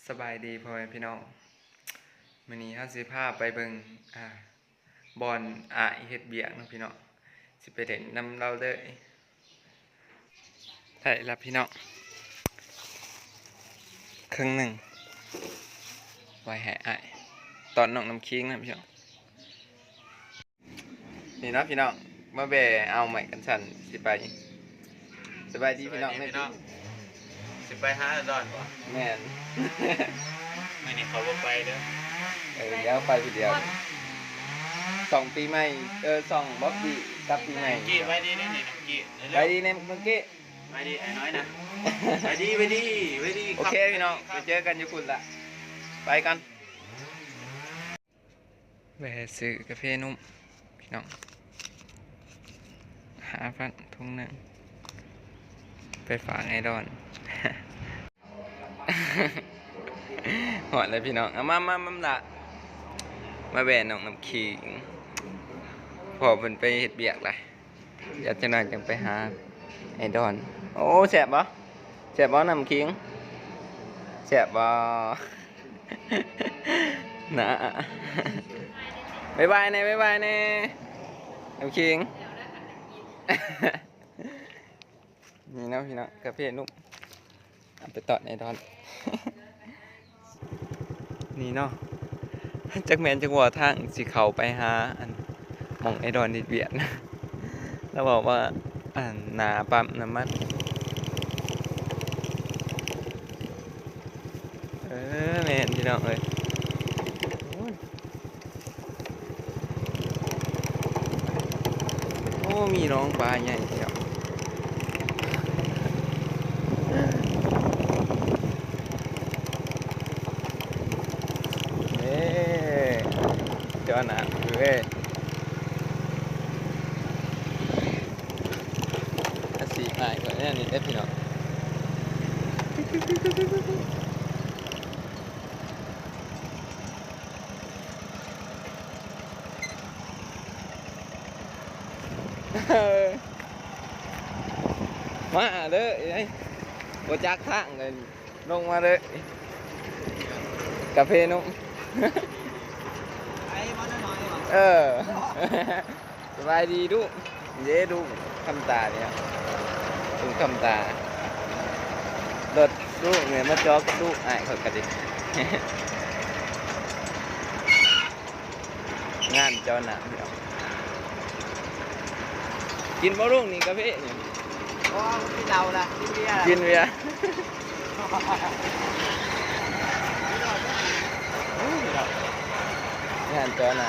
ສະບາຍດີພໍ່ແມ່ພີ່ນ້ອງ, ມື້ນີ້ເຮົາຊິພາໄປເບິ່ງ ອ່າ ບ່ອນອ້າຍເຮັດວຽກເນາະພີ່ນ້ອງ, ຊິໄປຫຼິ້ນນຳລາວເລີຍ. ໄດ້ລະພີ່ນ້ອງ ເຄິ່ງໜຶ່ງ ໄວ້ໃຫ້ອ້າຍ ຕອນນ້ອງນ້ຳຄີງນະພີ່ນ້ອງ. ນີ້ເນາະພີ່ນ້ອງ ມາແວ່ເອົາໄມ້ກັນສັ່ນ ຊິໄປ. ສະບາຍດີພີ່ນ້ອງ. ສະບາຍດີພີ່ນ້ອງ. ຊິໄປຫາດອນບໍ່? ແມ່ນ. ມື້ນີ້ເຂົາບໍ່ໄປເດີ. ເອີ ດຽວໄປຜູ້ດຽວ. ຊ່ອງປີໃໝ່ ເອີ ຊ່ອງບັອບບີ້ກັບປີໃໝ່. ນ້ອງກີ້ ໄວ້ດີເດີນີ້ ນ້ອງກີ້. ໄວ້ດີແນ່ນ້ອງກີ້. ໄວ້ດີອ້າຍນ້ອຍນະ. ໄວ້ດີ ໄວ້ດີ ໄວ້ດີ. ໂອເຄພີ່ນ້ອງ ໄປເຈີກັນຢູ່ພຸ້ນລະ. ໄປກ່ອນ. ແວ່ຊື້ກາເຟນົມພີ່ນ້ອງ ຫ້າພັນ ຖົງໜຶ່ງ ໄປຝາກໄອ້ດອນ. ຮອດແລ້ວພີ່ນ້ອງ. ເອົາ ມາ ມາ ມາລະ ມາແວ່ນ້ອງນ້ຳຂີງ ພໍ່ເພິ່ນໄປເຮັດວຽກລະ. ດຽວຈັກໜ້ອຍຈັ່ງໄປຫາໄອ້ດອນ. ໂອ້ ແຊບບໍ່? ແຊບບໍ່ນ້ຳຂີງ? ແຊບບໍ່? ນະ ບາຍບາຍແນ່ ບາຍບາຍແນ່ ນ້ຳຂີງ. ນີ້ເນາະພີ່ນ້ອງ ກາເຟນຸ້ມ. ເອົາໄປຕອນໄອ້ດອນນີ້ເນາະ. ຈັກແມ່ນຈັກວ່າທາງຊິເຂົ້າໄປຫາ ອັນ ໝ່ອງໄອ້ດອນເຮັດວຽກນະ. ລາວເວົ້າວ່າ ອັນ ໜ້າປ້ຳນ້ຳມັນ. ເອີ ແມ່ນພີ່ນ້ອງເອີຍ. ໂອ້ຍ ໂອ້ ມີໜອງປາໃຫຍ່ພີ່ນ້ອງ. ເດ້ ເຈົ້ານະເອີຍ. ອາຊີບອ້າຍຂ້ອຍແນວນີ້ເດ້ພີ່ນ້ອງ. ມາເດີ ບໍ່ຈັກທາງເລີຍ ລົງມາເດີ. ກາເຟນົມ. ເອີ ສະບາຍດີດຸ. ເດ້ດຸ ຄຳຕານີ້ ດຸຄຳຕາ. ລົດດຸນີ້ມາຈອດດຸ ອ້າຍຂ້ອຍກະດິ ງານເຈົ້ານະ. ກິນບໍ່ລຸງນີ້ກາເຟນີ້? ບໍ່ ກິນເຫຼົ້າລະ ກິນເບຍ ກິນເບຍ. ງານເຈົ້ານະ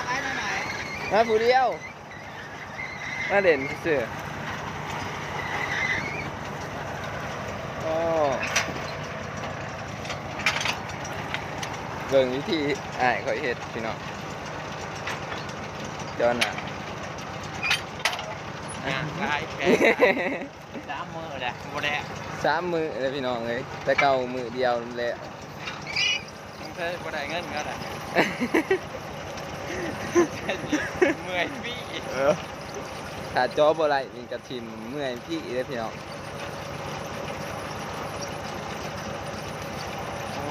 ມາຜູ້ດຽວ. ມາຫຼິ້ນຊື່ໆ. ໂອ້ ເບິ່ງວິທີອ້າຍຂ້ອຍເຮັດພີ່ນ້ອງ ເຈົ້ານະ. ຍ່າງຫຼາຍແທ້ ສາມມື້ແລ້ວບໍ່ແລ້ວ ສາມມື້ແລ້ວພີ່ນ້ອງເອີຍ. ແຕ່ເກົ່າມື້ດຽວແລ້ວ ເອີ ບໍ່ໄດ້ເງິນກໍໄດ້ ເມື່ອຍຟຣີ. ເອີ ຖ້າຈໍບໍ່ໄດ້ນີ້ກໍຖິ້ມ ເມື່ອຍຟຣີເດ້ພີ່ນ້ອງ. ໂອ້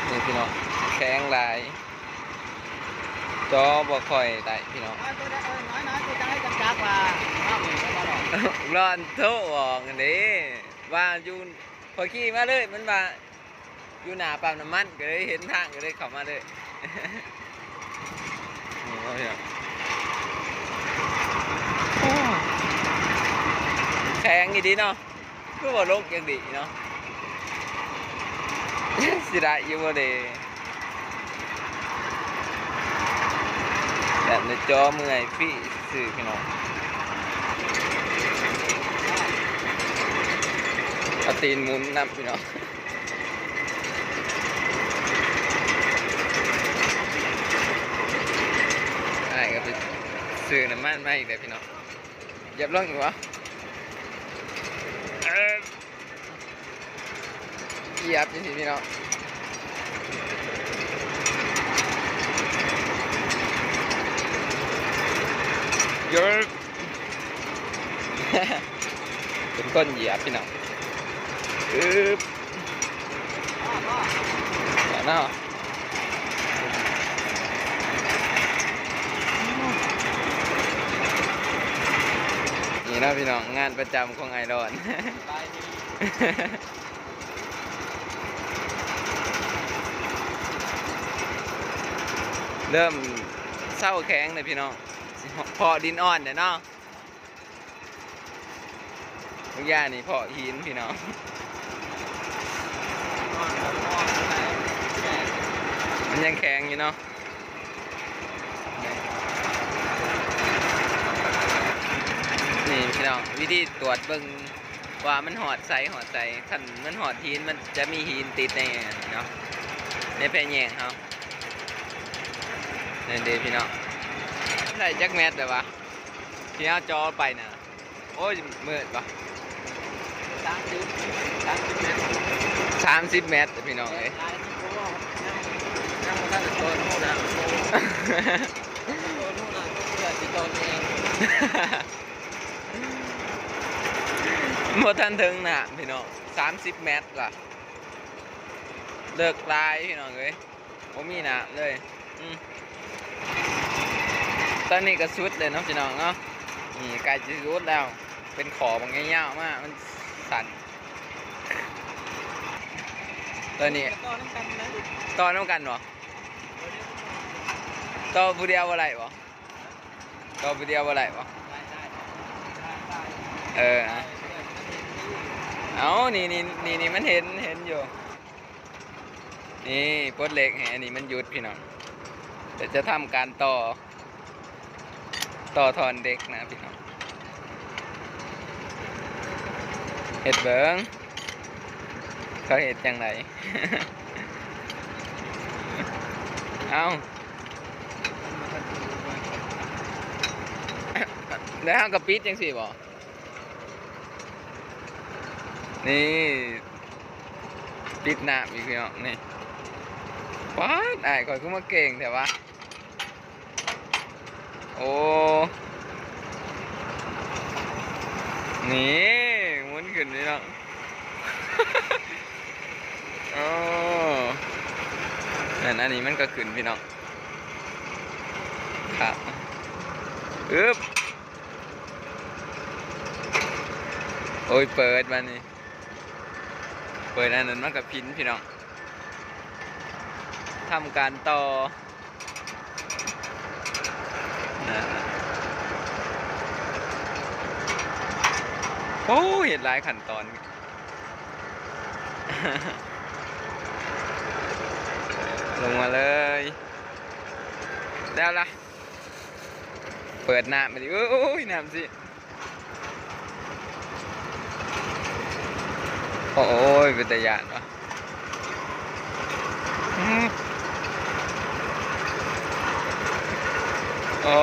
ນີ້ພີ່ນ້ອງ ແຂງຫຼາຍ ຈໍບໍ່ຄ່ອຍໄດ້ພີ່ນ້ອງ. ເອົາໂຕໃດ ເອີ ນ້ອຍໆ ໂຕໃດຈັກຈັກວ່າ ຮ້ອນໂທອອກຫັ້ນເດ້ ວ່າຢູ່ ຂ້ອຍຂີ່ມາເລີຍ ມັນວ່າ ຢູ່ໜ້າປ້ຳນ້ຳມັນ ກໍເລີຍເຫັນທາງ ກໍເລີຍເຂົ້າມາເລີຍ. ໂອ້ ແຂງອີ່ຫຼີເນາະ ຄືວ່າລົງຢ່າງດີເນາະ ຊິໄດ້ຢູ່ບໍ່ເດ? ແບບໃນຈໍເມື່ອຍຟຣີຊື່ໆ ພີ່ນ້ອງ ເອົາຕີນໝູນນຳພີ່ນ້ອງ. ອ້າຍກໍໄປຊື້ນ້ຳມັນມາອີກແລ້ວພີ່ນ້ອງ. ຢຽບລົງອີກບໍ່? ເອີ ຢຽບຈັ່ງຊີ້ພີ່ນ້ອງ. ຢຽບ ເປັນຄົນຢຽບພີ່ນ້ອງ. ອຶບ ເນາະ ນີ້ເນາະພີ່ນ້ອງ ງານປະຈຳຂອງອ້າຍດອນ ເລີ່ມເຊົາແຂງແລ້ວພີ່ນ້ອງ ເພາະດິນອ່ອນແລ້ວເນາະ. ບາງຢ່າງນີ້ເພາະຫີນພີ່ນ້ອງ ມັນຍັງແຂງຢູ່ເນາະ. ນີ້ພີ່ນ້ອງ ວິທີຕວດເບິ່ງວ່າມັນຮອດໃສ ຮອດໃສ ຄັນມັນຮອດຫີນ ມັນຈະມີຫີນຕິດໃນເນາະ ໃນແພແຍງເຮົາ ນັ້ນເດ້ພີ່ນ້ອງ. ໄດ້ຈັກແມັດແລ້ວວະ ທີ່ເຮົາເຈາະໄປນະ? ໂອ້ຍ ມືດບໍ່ ສາມສິບ ສາມສິບແມັດ ສາມສິບແມັດພີ່ນ້ອງເອີຍ ຍັງ ຍັງບໍ່ທັນໄດ້ເປີດຮູນ້ຳ ເປີດຮູນ້ຳເພື່ອຊິເຈາະເອງ ບໍ່ທັນເຖິງນ້ຳພີ່ນ້ອງ ສາມສິບແມັດລະ ເລິກຫຼາຍພີ່ນ້ອງເອີຍ. ບໍ່ມີນ້ຳເລີຍ ອືມ ຕອນນີ້ກໍສຸດແລ້ວເນາະພີ່ນ້ອງເນາະ ນີ້ໃກ້ຈະສຸດແລ້ວ ເປັນຂໍ້ບັກຍາວໆມາ ມັນສັ້ນ ຕອນນີ້ຕໍ່ນຳກັນນະ ຕໍ່ນຳກັນບໍ່? ຕໍ່ຜູ້ດຽວບໍ່ໄດ້ບໍ່? ຕໍ່ຜູ້ດຽວບໍ່ໄດ້ບໍ່? ເອີ ເອົາ ນີ້ ນີ້ ນີ້ ນີ້ມັນເຫັນ ເຫັນຢູ່. ນີ້ປົດເຫຼັກໃຫ້ອັນນີ້ມັນຢຸດພີ່ນ້ອງ ແຕ່ຈະທຳການຕໍ່ ຕໍ່ທ່ອນເຫຼັກນະພີ່ນ້ອງ ເຮັດເບິ່ງ ເຂົາເຮັດຈັ່ງໃດ ເອົ້າ ແລ້ວເຮົາກໍປິດຈັ່ງຊີ້ບໍ່? ນີ້ ປິດນ້ຳອີກພີ່ນ້ອງນີ້ ປາດ ອ້າຍຂ້ອຍຄືມາເກັ່ງແທ້ວະ ໂອ້ ນີ້ໝູນຂຶ້ນພີ່ນ້ອງ ໂອ້ ນັ້ນ ອັນນີ້ມັນກໍຂຶ້ນພີ່ນ້ອງ ຄັບ ອຶບ. ໂອ້ຍ ເປີດບາດນີ້ ເປີດອັນນັ້ນມັນກໍພິນພີ່ນ້ອງ ທຳການຕໍ່ ນັ້ນ ໂອ້ ເຮັດຫຼາຍຂັ້ນຕອນ ລົງມາເລີຍ ແລ້ວລະ ເປີດນ້ຳມາດິ ໂອ້ຍ ນ້ຳຊິ ໂອ້ຍ ເປັນຕາຢ້ານວະ ໂອ້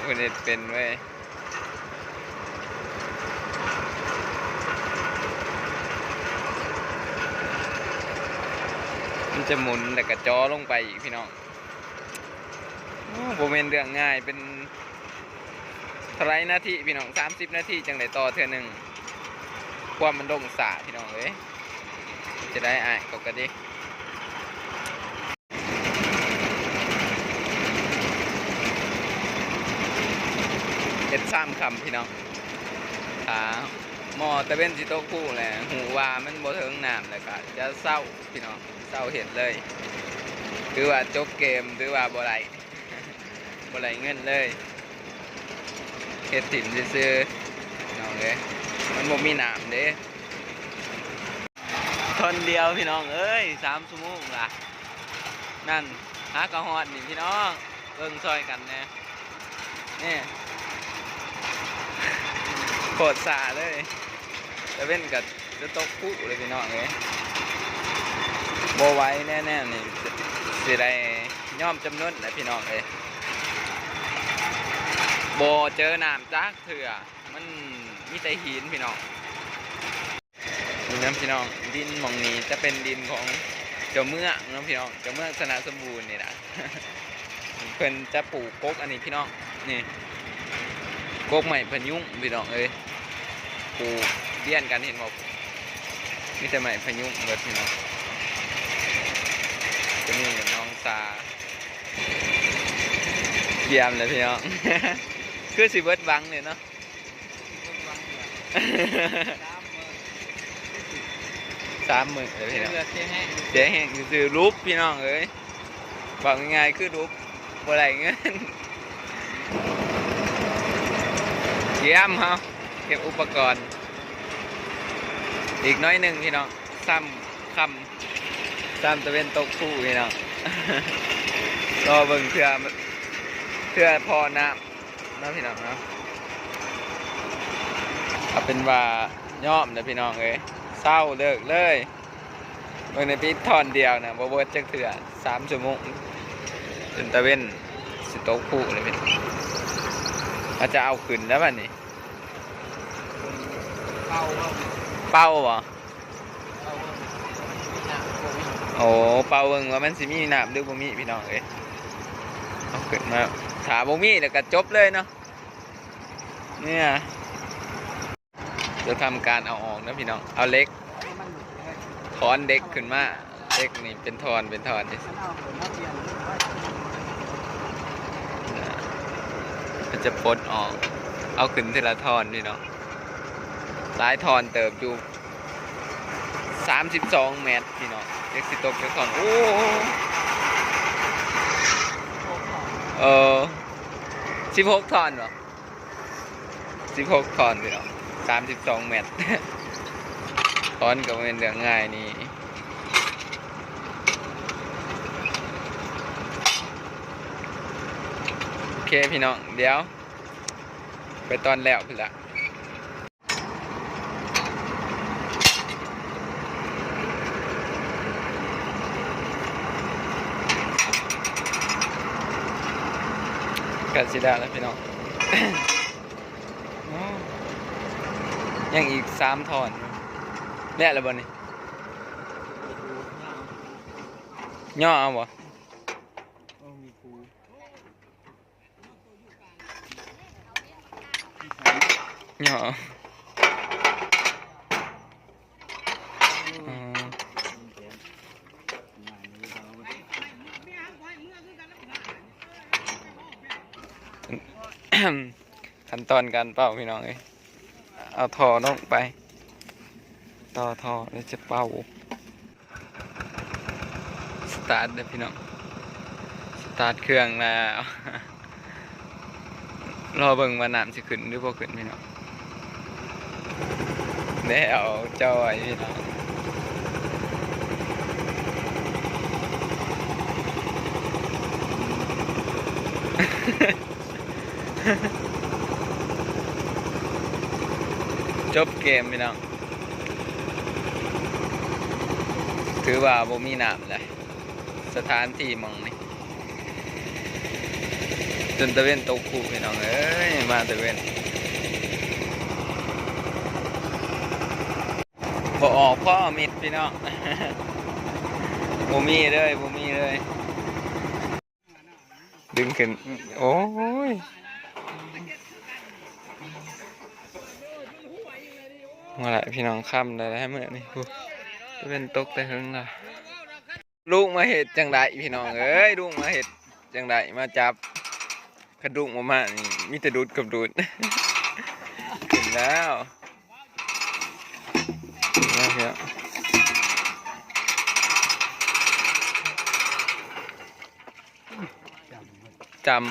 ເພິ່ນເຮັດເປັນເວີຍ ມັນຈະໝູນແລ້ວກະຈໍລົງໄປອີກພີ່ນ້ອງ ໂອ້ ບໍ່ແມ່ນເລື່ອງງ່າຍ ເປັນເທົ່າໃດນາທີພີ່ນ້ອງ ສາມສິບນາທີຈັ່ງໄດ້ຕໍ່ເທື່ອໜຶ່ງ ຄວາມມັນລົງຊ້າພີ່ນ້ອງເອີຍ ຈະໄດ້ອ້າຍກໍກະດີ ເຮັດຊາມຄ່ຳພີ່ນ້ອງ ຖ້າໝໍ້ຕາເວັນຊິຕົກພຸແຫຼະ ຮູ້ວ່າມັນບໍ່ເຖິງນ້ຳແລ້ວກະຈະເຊົາພີ່ນ້ອງ ເຊົາເຮັດເລີຍ ຖືວ່າຈົບເກມ ຖືວ່າບໍ່ໄດ້ ບໍ່ໄດ້ເງິນເລີຍ ເຮັດຖິ້ມຊື່ໆ ພີ່ນ້ອງເອີຍ ມັນບໍ່ມີນ້ຳເດ້ ທ່ອນດຽວພີ່ນ້ອງເອີຍ ສາມຊົ່ວໂມງລະ ນັ້ນ ຫາກະຮອດນີ້ພີ່ນ້ອງ ເບິ່ງຊ່ອຍກັນແດ່ ນີ້ ໂຄດຊ້າເລີຍ ຕາເວັນກະ ຈະຕົກພຸເລີຍພີ່ນ້ອງເອີຍ ບໍ່ໄຫວແນ່ໆນີ້ ຊິໄດ້ຍອມຈຳນົນແຫຼະພີ່ນ້ອງເອີຍ ບໍ່ເຈີນ້ຳຈັກເທື່ອ ມັນມີແຕ່ຫີນພີ່ນ້ອງ ນີ້ນະພີ່ນ້ອງ ດິນໝ່ອງນີ້ຈະເປັນດິນຂອງເຈົ້າເມືອງເນາະພີ່ນ້ອງ ເຈົ້າເມືອງຊະນະສົມບູນນີ້ນະ. ເພິ່ນຈະປູກກົກອັນນີ້ພີ່ນ້ອງ ນີ້ ກົກໄມ້ພະຍຸງພີ່ນ້ອງເອີຍ ປູກລຽນກັນເຫັນບໍ່ ມີແຕ່ໄມ້ພະຍຸງເບິດພີ່ນ້ອງ ນີ້ນ້ອງສາ ກຽມເລີຍພີ່ນ້ອງ ຄືຊິເບິດຫວັງນີ້ເນາະ. ສາມມື້ແລ້ວພີ່ນ້ອງ ເສຍແຮງ ເສຍແຮງຊື່ໆ ຫຼຸບພີ່ນ້ອງເອີຍ ເວົ້າງ່າຍໆ ຄືຫຼຸບ ບໍ່ໄດ້ເງິນ. ກຽມເຮົາເກັບອຸປະກອນ ອີກໜ້ອຍໜຶ່ງພີ່ນ້ອງ ຊ້ຳຄ່ຳ ຊ້ຳຕາເວັນຕົກຄຸພີ່ນ້ອງ ລໍເບິ່ງເທື່ອ ເທື່ອພໍ້ນ້ຳ ເນາະພີ່ນ້ອງເນາະ. ເອົາເປັນວ່າຍອມເດີພີ່ນ້ອງເອີຍ ເຊົາເລີກເລີຍ. ເບິ່ງໃນປິດທ່ອນດຽວນະ ບໍ່ເບິດຈັກເທື່ອ ສາມຊົ່ວໂມງ ຈົນຕາເວັນຊິຕົກພຸແລ້ວພີ່ນ້ອງ. ເຮົາຈະເອົາຂຶ້ນແລ້ວບັດນີ້ ເປົ່າບໍ່? ເປົ່າບໍ່? ໂອ້ ເປົ່າເບິ່ງວ່າມັນຊິມີນ້ຳຫຼືບໍ່ມີພີ່ນ້ອງເອີຍ. ເອົາຂຶ້ນມາ ຖ້າບໍ່ມີແລ້ວກໍຈົບເລີຍເນາະ. ເນຍ ຈະທຳການເອົາອອກເດີພີ່ນ້ອງ ເອົາເຫຼັກ ຖອນເຫຼັກຂຶ້ນມາ ເຫຼັກນີ້ເປັນທ່ອນເປັນທ່ອນ ມັນຈະປົດອອກ ເອົາຂຶ້ນທີລະທ່ອນພີ່ນ້ອງ ຫຼາຍທ່ອນເຕີບຢູ່ ສາມສິບສອງແມັດພີ່ນ້ອງ ຈັກຊິຕົກຈັກທ່ອນ ໂອ້ ເອີ ສິບຫົກທ່ອນບໍ? ສິບຫົກທ່ອນພີ່ນ້ອງ ສາມສິບສອງແມັດ ຖອນກໍບໍ່ແມ່ນເລື່ອງງ່າຍນີ້. ໂອເຄພີ່ນ້ອງ ດຽວໄປຕອນແລ້ວພຸ້ນລະ. ໃກ້ຊິແລ້ວແລ້ວພີ່ນ້ອງ ຍັງອີກສາມທ່ອນ ແລ້ວແລ້ວບໍ່ນີ້? ຍໍເອົາບໍ່? ຫຍໍ້ ຂັ້ນຕອນການເປົ່າພີ່ນ້ອງເອີຍ ເອົາທໍ່ລົງໄປ ຕໍ່ທໍ່ແລ້ວຈະເປົ່າ. ສະຕາດເດີພີ່ນ້ອງ ສະຕາດເຄື່ອງແລ້ວ ລໍເບິ່ງວ່ານ້ຳຊິຂຶ້ນຫຼືບໍ່ຂຶ້ນພີ່ນ້ອງ ແລ້ວຈ້ອຍພີ່ນ້ອງ ຈົບເກມພີ່ນ້ອງ ຖືວ່າບໍ່ມີນ້ຳແລ້ວ ສະຖານທີ່ໝ່ອງນີ້ ຈົນຕາເວັນຕົກຄຸພີ່ນ້ອງເອີຍ ມາຕາເວັນ ບໍ່ອອກພໍມິດພີ່ນ້ອງ ບໍ່ມີເລີຍ ບໍ່ມີເລີຍ. ດຶງຂຶ້ນ ໂອ້ຍ ມາລະພີ່ນ້ອງ ຄ່ຳໄດ້ແລ້ວມື້ນີ້ ໂອ້ ຕາເວັນຕົກແຕ່ເຫິງລະ ລູກມາເຮັດຈັ່ງໃດພີ່ນ້ອງເອີຍ ລູກມາເຮັດຈັ່ງໃດ ມາຈັບ ຄັນລູກບໍ່ມານີ້ ມີແຕ່ດູດກັບດູດ ຂຶ້ນແລ້ວ. ຈຳ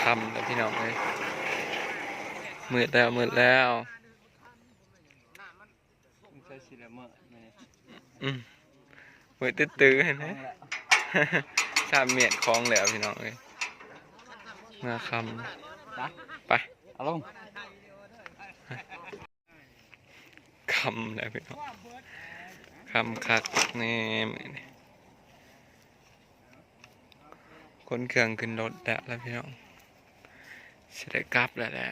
ຄ່ຳແລ້ວພີ່ນ້ອງເອີຍ ມືດແລ້ວ ມືດແລ້ວ ໃສ່ສີເຫຼືອງມື້ນີ້ ອືມ ມືດຕື້ໆ ເຫັນໄໝ ສາມແມັດຂອງແລ້ວພີ່ນ້ອງເອີຍ ເມື່ອຄ່ຳ ໄປ ເອົາລົງ ຄ່ຳແລ້ວພີ່ນ້ອງ ຄ່ຳຄັກແນ່ມື້ນີ້ ຂົນເຄື່ອງຂຶ້ນລົດແລ້ວພີ່ນ້ອງ ຊິໄດ້ກັບແລ້ວແຫຼະ.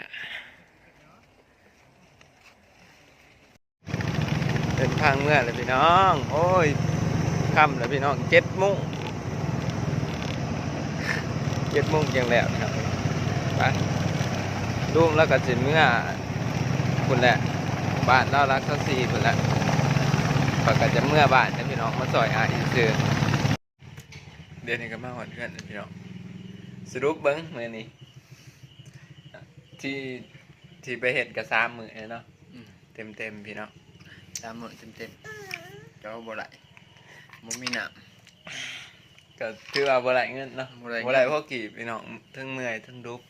ເດີນທາງເມືອແລ້ວພີ່ນ້ອງ. ໂອ້ຍ ຄ່ຳແລ້ວພີ່ນ້ອງ ເຈັດໂມງ ເຈັດໂມງຈັ່ງແລ້ວພີ່ນ້ອງ. ໄປ ລຸງລາວກໍຊິເມືອພຸ້ນແຫຼະ ບ້ານລາວຫຼັກຊາວສີ່ພຸ້ນແຫຼະ. ຂ້ອຍກໍຈະເມືອບ້ານເດ້ພີ່ນ້ອງ ມາຊ່ອຍອ້າຍຊື່ໆ. ດຽວນີ້ກໍມາຮອດເຮືອນແລ້ວພີ່ນ້ອງ. ສະຫຼຸບເບິ່ງມື້ນີ້ ທີ່ ທີ່ໄປເຮັດກໍສາມມື້ແລ້ວເນາະ. ອືມ ເຕັມໆ ພີ່ນ້ອງ ສາມມື້ເຕັມໆ ເຈົ້າບໍ່ໄດ້ ບໍ່ມີນ້ຳ ກໍຖືວ່າບໍ່ໄດ້ເງິນເນາະ ບໍ່ໄດ້ເງິນ ບໍ່ໄດ້ພໍກີບພີ່ນ້ອງ ທັງເມື່ອຍທັງດຸບ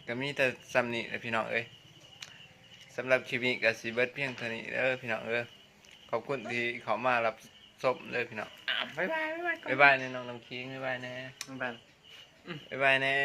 ກໍມີແຕ່ສ່ຳນີ້ແຫຼະພີ່ນ້ອງເອີຍ. ສຳລັບຄລິບນີ້ກໍຊິເບິດພຽງເທົ່ານີ້ເດີພີ່ນ້ອງເອີຍ. ຂອບຄຸນທີ່ເຂົ້າມາຮັບຊົມເດີພີ່ນ້ອງ. ອ້າວ ບາຍບາຍ ບາຍບາຍ ບາຍບາຍແນ່ນ້ອງນ້ຳຄິງ ບາຍບາຍແນ່ ບາຍບາຍ ອືມ ບາຍບາຍແນ່.